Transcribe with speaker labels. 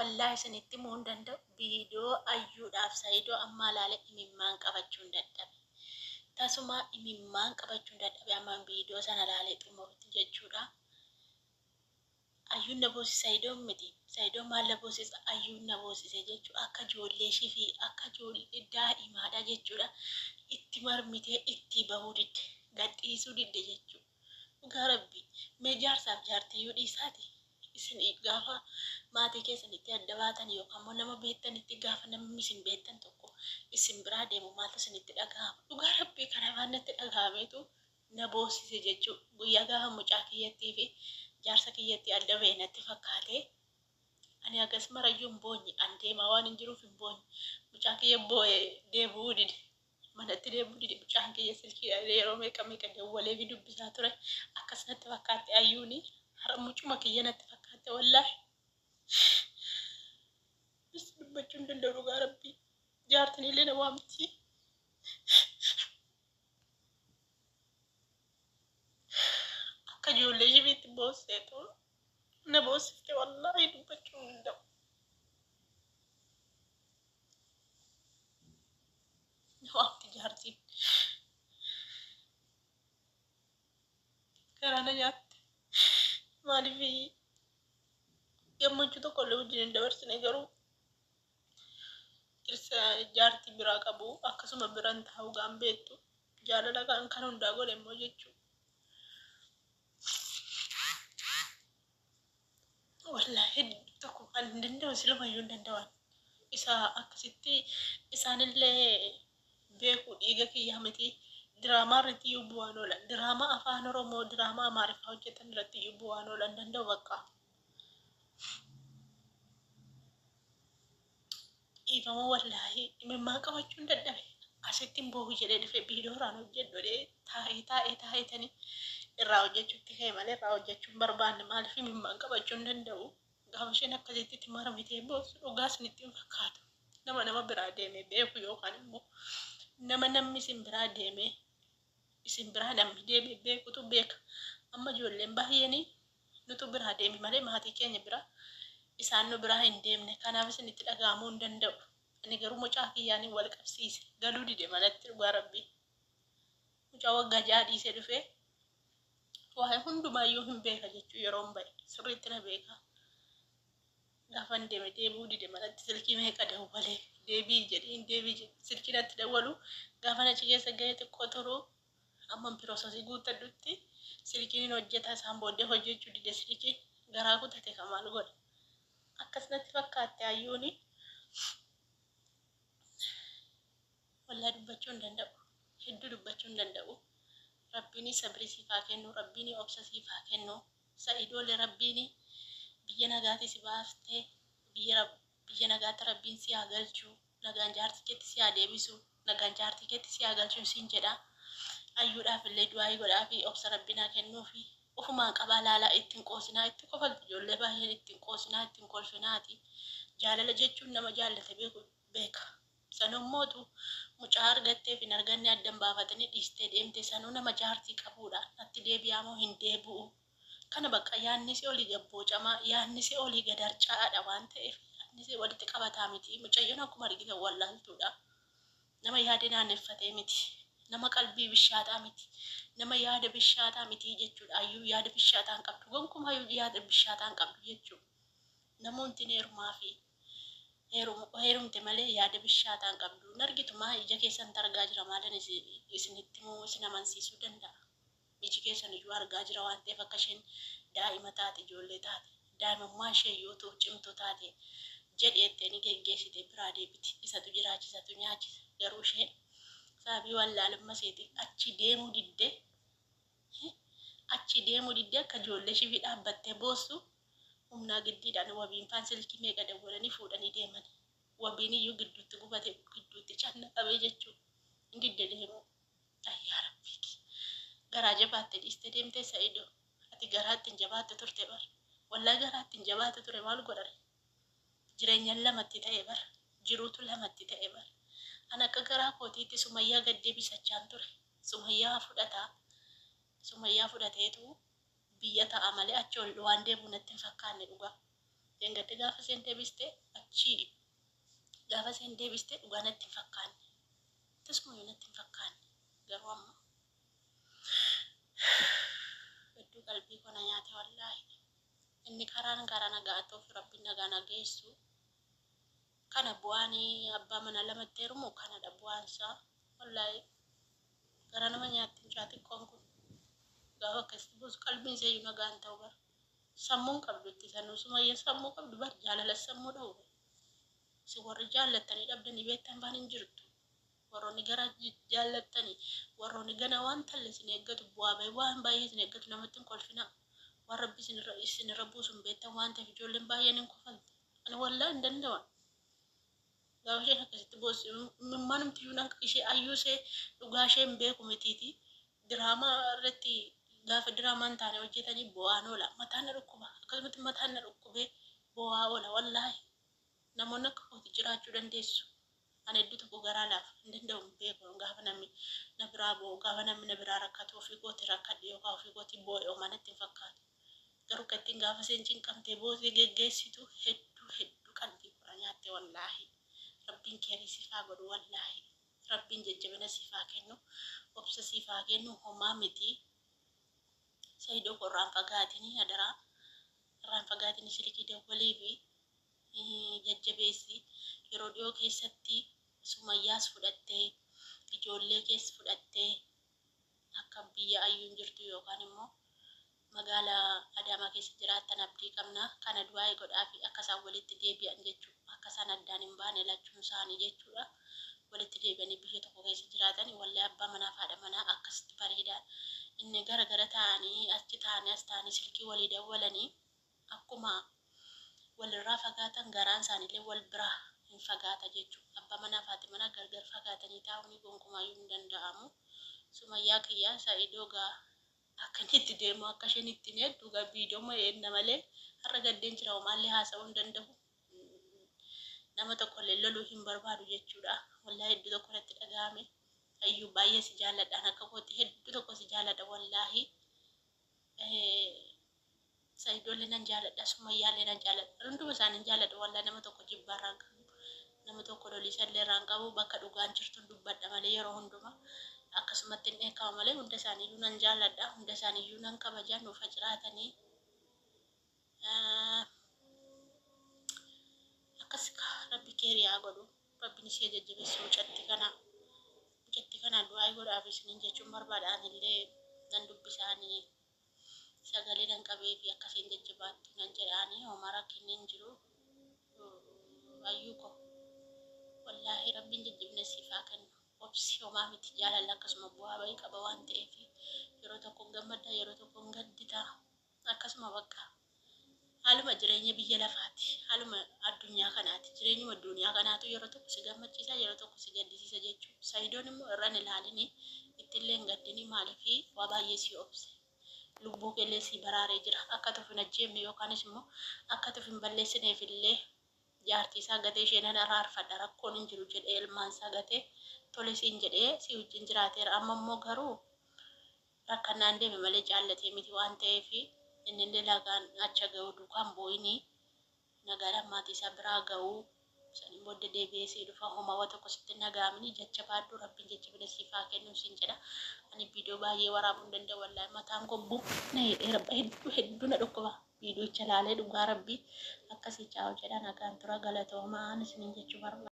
Speaker 1: Wallahi isinitti himuu hin danda'u viidiyoo ayyuudhaaf saidoo ammaa laale imimmaan qabachuun dadhabe tasumaa imimmaan qabachuun dadhabe amman viidiyoo sana laalee xumurutti jechuudha ayyuun na boosise saidoon miti saidoon maal na boosisa ayyuun na boosise jechuu akka ijoollee ishii fi akka ijoollee daa'imaadha jechuudha itti marmitee itti bahuu didde gadhiisuu didde jechuu Dhugaa rabbii mee jaarsaaf jaartiyyuu dhiisaati isin gaafa maatii keessanitti adda baatan yookaan immoo nama beektanitti gaafa namni isin beektan tokko isin biraa deemu maaltu isinitti dhagahama? Dhugaa rabbii kana waan natti dhagahameetu na boossise jechuu guyyaa gaafa mucaa kiyyattii fi jaarsa kiyyatti adda bahe natti fakkaate. Ani hagas marayyuu hin boonye an deemaa waan hin jiruuf hin boonye mucaa kiyya booye deebi'uu dide. Manatti deebi'uu dide mucaan kiyya silkiidhaan yeroo meeqa meeqa dawwaleefi dubbisaa ture akkas natti fakkaatte ayyuuni har'a mucuma kiyya natti fakkaatte wallaahi bis dubbachuu hin danda'u dhugaa rabbii jaartin illee na waamti akka ijoollee shifiitti boosseetu na boossifte wallaahi dubbachuu hin danda'u. Na waamti jaartiin. Garaa na nyaatte. Maaliif gammachuu tokko illee wajjin hin dabarsine garuu dhirsa jaartii biraa qabu akkasuma biran taa'u gaan beektu jaalala kan kan hundaa godhe immoo jechuu. Wallahi hedduu tokko kan hin danda'u silumayyuu hin danda'an. Isa akkasitti isaanillee beeku dhiiga kiyyaa miti. Diraamaa irratti iyyuu bu'aan oolan. Diraamaa afaan Oromoo, diraamaa Amaariffaa hojjetan irratti iyyuu bu'aan oolan danda'u bakka. Dhiifama wallaahi imimmaan qabachuun dadhabe. Asitti hin boohu jedhee dhufe biiroo irraan hojjedhu jedhee taa'ee taa'ee taa'ee tani irraa hojjechuutti ka'e malee irraa hojjechuu hin barbaanne maaliif imimmaan qabachuu hin danda'u. Gaafa isheen akkasitti itti marmitee boossu dhugaa isinitti hin fakkaatu. Nama nama biraa deemee beeku yookaan immoo nama namni isin biraa deemee isin biraa namni deemee beekutu beeka. Amma ijoolleen baay'een nutu biraa deeme malee maatii keenya bira isaan nu biraa hin deemne. Kanaaf isinitti dhaga'amuu hin danda'u. Ani garuu mucaa kiyyaanin wal qabsiise. Galuu dide manatti dhugaa rabbii. Mucaa waggaa 6 dhiisee dhufee waa'ee hundumaayyuu hin beeka jechuu yeroon ba'e sirriitti na beeka. Gaafan deeme deebi'uu dide manatti silkii meeqa dawwalee deebi'i jedhiin deebi'i jedhi silkii natti dawwalu gaafan achi keessa ga'ee xiqqoo turu amman pirososii guuttadhutti silkiin hin hojjeta isaan booddee hojjechuu dide silkiin garaa kutate ka maal godha akkas natti fakkaatte hayyuuni wallahi dubbachuu hin danda'u hedduu dubbachuu hin danda'u rabbiini sabrii siif haa kennu rabbiini obsa siif haa kennu sa'idoole rabbiini biyya nagaati si baafte biyya biyya nagaatti rabbiin si haa galchu Nagaan jaartii keetti si haa deebisu. Nagaan jaartii keetti si haa galchun siin jedha. Ayyuudhaaf illee du'aa'ii godhaafi obsa rabbiin haa kennuufi. Ofumaan qabaa laalaa itti hin qoosinaa itti kofaltu ijoollee baay'een itti hin qoosinaa itti hin kolfinaati. Jaalala jechuun nama jaallate beeku beeka. Sanuu immootu mucaa argatteef hin arganne adda hin baafatini dhiistee deemte sanuu nama jaartii qabuudha. Natti deebi'aa moo hin deebi'u? Kana bakka yaadni isee olii gad boocamaa, yaadni isee olii gad harca'aadha waan ta'eef yaadni isee walitti qabataa miti. Mucayyoon akkuma argitan wallaaltuudha. Nama yaada naanneffatee miti. Nama qalbii bishaataa miti. Nama yaada bishaataa miti jechuudha. Ayyuu yaada bishaataa hin qabdu. Gonkumaayyuu yaada bishaataa hin qabdu jechuudha. Namoonni heerumaafi heerumte malee yaada bishaataa hin qabdu. Hin argitu maa ija keessan argaa jira maalan isinitti himuu isin amansiisuu danda'a. Iji keessan iyyuu argaa jira waan ta'eef akka isheen daa'ima taate, ijoollee taate, daa'imummaa ishee iyyuu utuu cimtuu taate jedhi jettee ni geggeessite biraa deebiti. Isatu jiraachisa, isatu nyaachisa. Garuu isheen sababii wallaalumma isheetiif achii deemuu diddee achii deemuu diddee akka ijoollee shifii dhaabbattee boossu humnaa giddiidhaan wabiinfaan silkii meeqa dawwalanii fuudhanii deemani. Wabiin iyyuu gidduutti gubate gidduutti cannaqamee jechuu hin didde deemuu. Ayi yaa rabbii kiyya garaa jabaatte dhiiste deemtee sa'ido ati garaa ittiin jabaatte turte bar wallahi garaa ittiin jabaate ture maal godhare jireenyan lamatti ta'e bar jiruutu lamatti ta'e bar an akka garaa kootiitti sumayyaa gad deebisachaan ture sumayyaa fudhataa sumayyaa fudhateetu biyya ta'a malee achi ol waan deebi'u natti hin fakkaanne dhugaa. Dheengadda gaafa isheen deebiste achii gaafa isheen deebiste dhugaa natti hin fakkaanne. Tasumayyuu natti hin fakkaanne. Garuu amma hedduu qalbii koo na nyaate wallaahi. Inni karaan karaa nagaa ta'uuf Rabbiin nagaa na geessu. Kana bu'aan abbaa manaa lamatti heerumu kanadha bu'aan isaa. Wallaahi garaa nama nyaatti mucaa xiqqoon kun. Gaafa akkasitti boosu qalbiin ishee iyyuu nagaa hin ta'u bara. Sammuu hin qabdu itti sanuu sumayya sammuu qabdu bar jaalala sammuu dhowwe. Isin warri jaallattanii dhabdanii beektan baan hin jirtu. Warroonni gara jaallattanii warroonni gana waan talle isin eeggatu bu'aa bahii waan baay'ee isin eeggatu namatti hin kolfinaa. Waan rabbi isinirra isinirra buusu hin beektan waan ta'eef ijoolleen baay'een hin kofalti. Ani wallaahi hin danda'an. Gaafa isheen akkasitti boossu imimmaanumti iyyuu nan ishee ayyuu ishee dhugaa ishee hin beeku mitiiti. Diraamaa irratti gaafa diraamaa hin taane hojjetanii boo'aan oola. Mataan na dhukkuba. Akkasumatti mataan na dhukkubee boo'aa oola wallaahi. Namoonni akka kooti jiraachuu dandeessu. Ani hedduu tokko garaa laafa. Hin danda'u hin beeku gaafa namni na biraa boo'u gaafa namni na biraa rakkatu ofii kooti rakkadhe yookaan ofii kooti boo'e homaa natti hin fakkaatu. Garuu akka ittiin gaafa isheen cinqamtee boosee geggeessitu hedduu hedduu qalbii koo na nyaatte wallaahi. Rabbiin keerii siif haa godhu wallaahi. Rabbiin jajjabina siif haa kennu. Obsa siif haa kennu homaa miti. Sa'idoo koo irraa hin fagaatini adaraa. Irraa hin fagaatini silikii dawwaliifi jajjabeessi. Yeroo dhiyoo keessatti Sumayyaas fudhattee ijoollee kees fudhattee akka biyya Ayyuun jirtu yookaan immoo magaala Adaamaa keessa jiraattan abdii qabna. Kana du'aayi godhaafi akka isaan walitti deebi'an jechuu akka isaan addaan hin baane lachuun isaanii jechuudha. Walitti deebi'anii biyya tokko keessa jiraatani wallahi abbaa manaaf haadha manaa akkasitti bareeda. Inni gara gara ta'anii achi ta'anii as ta'anii silkii walii dawwalanii akkuma walirraa fagaatan garaan isaaniillee wal biraa hin fagaata jechuudha. Abbaa manaaf haati manaa gargar fagaatanii taa'uun gonkumaayyuu hin danda'amu. Sumayyaa kiyyaa Sa'idoo gaa akka inni itti deemu akka isheen itti hin heeddu gaa viidiyoo eenna malee har'a gaddeen jira homaallee haasa'uu hin danda'u. Nama tokkollee loluu hin barbaadu jechuudha. Wallaahi hedduu tokko natti dhaga'ame. Ayyuu baay'ee si jaalladhaan akka kootti hedduu tokko si jaalladha wallaahi. Saidoolle nan jaaladha sumayyaalle nan jaaladha hunduma isaanin jaaladha wallahi nama tokko jibba irraa hin qabu nama tokko loliisalle irraa hin qabu bakka dhugaan jirtun dubbadha malee yeroo hunduma akkasumatti hin dheekkama malee hunda isaaniiyyuu nan jaaladha hunda isaaniiyyuu nan kabaja nuuf ha jiraatanii akkas kaa rabbi keerii haa godhu rabbin ishee jajjabeessu mucatti kana mucatti kana du'aa'ii godhaaf isinin jechuun barbaada anillee nan dubbisaanii Sagalee nan qabeefi akka isheen jajjabaattu nan jedhaani homaa rakkinni hin jiru Ayyuu koo wallaahi rabbiin jajjabina siif haa kennu obsi homaa miti jaalalli akkasuma bu'aa ba'ii qaba waan ta'eef yeroo tokko hin gammadda yeroo tokko hin gaddita akkasuma bakka haaluma jireenya biyya lafaati haaluma addunyaa kanaati jireenyuma duniyaa kanaatu yeroo tokko si gammachiisa yeroo tokko si gaddisiisa jechuu sayidoon immoo irra hin ilaalini ittillee hin gaddini maaliif waa baay'ee si obse lubbuu keellee sii baraaree jira. Akka ati of hin ajjeefne yookaanis immoo akka ati of hin balleessineef illee jaartii isaa gatee ishee nan araarfadha rakkoon hin jiru jedhee ilmaan isaa gatee tole siin jedhee sii wajjin jiraateera. Amma immoo garuu rakkannaan deeme malee jaallatee miti waan ta'eef innillee lagaan acha ga'u duukaan boo'inii Nagaadhaan maatii isaa biraa ga'uu saniin boodde deebi'ee sii dhufa homaa wa tokko sitti hin dhaga'amini jajjabaadhu rabbiin jajjabina siif haa kennu siin jedha ani video baay'ee waraabuu hin danda'u wallaahi mataan koo bum na jedheera hedduu hedduu na dhukkuba viidiyocha laalee dhugaa rabbii akkasii caaw jedha nagaan tura galatoomaa ani isiniin jechuu barbaada.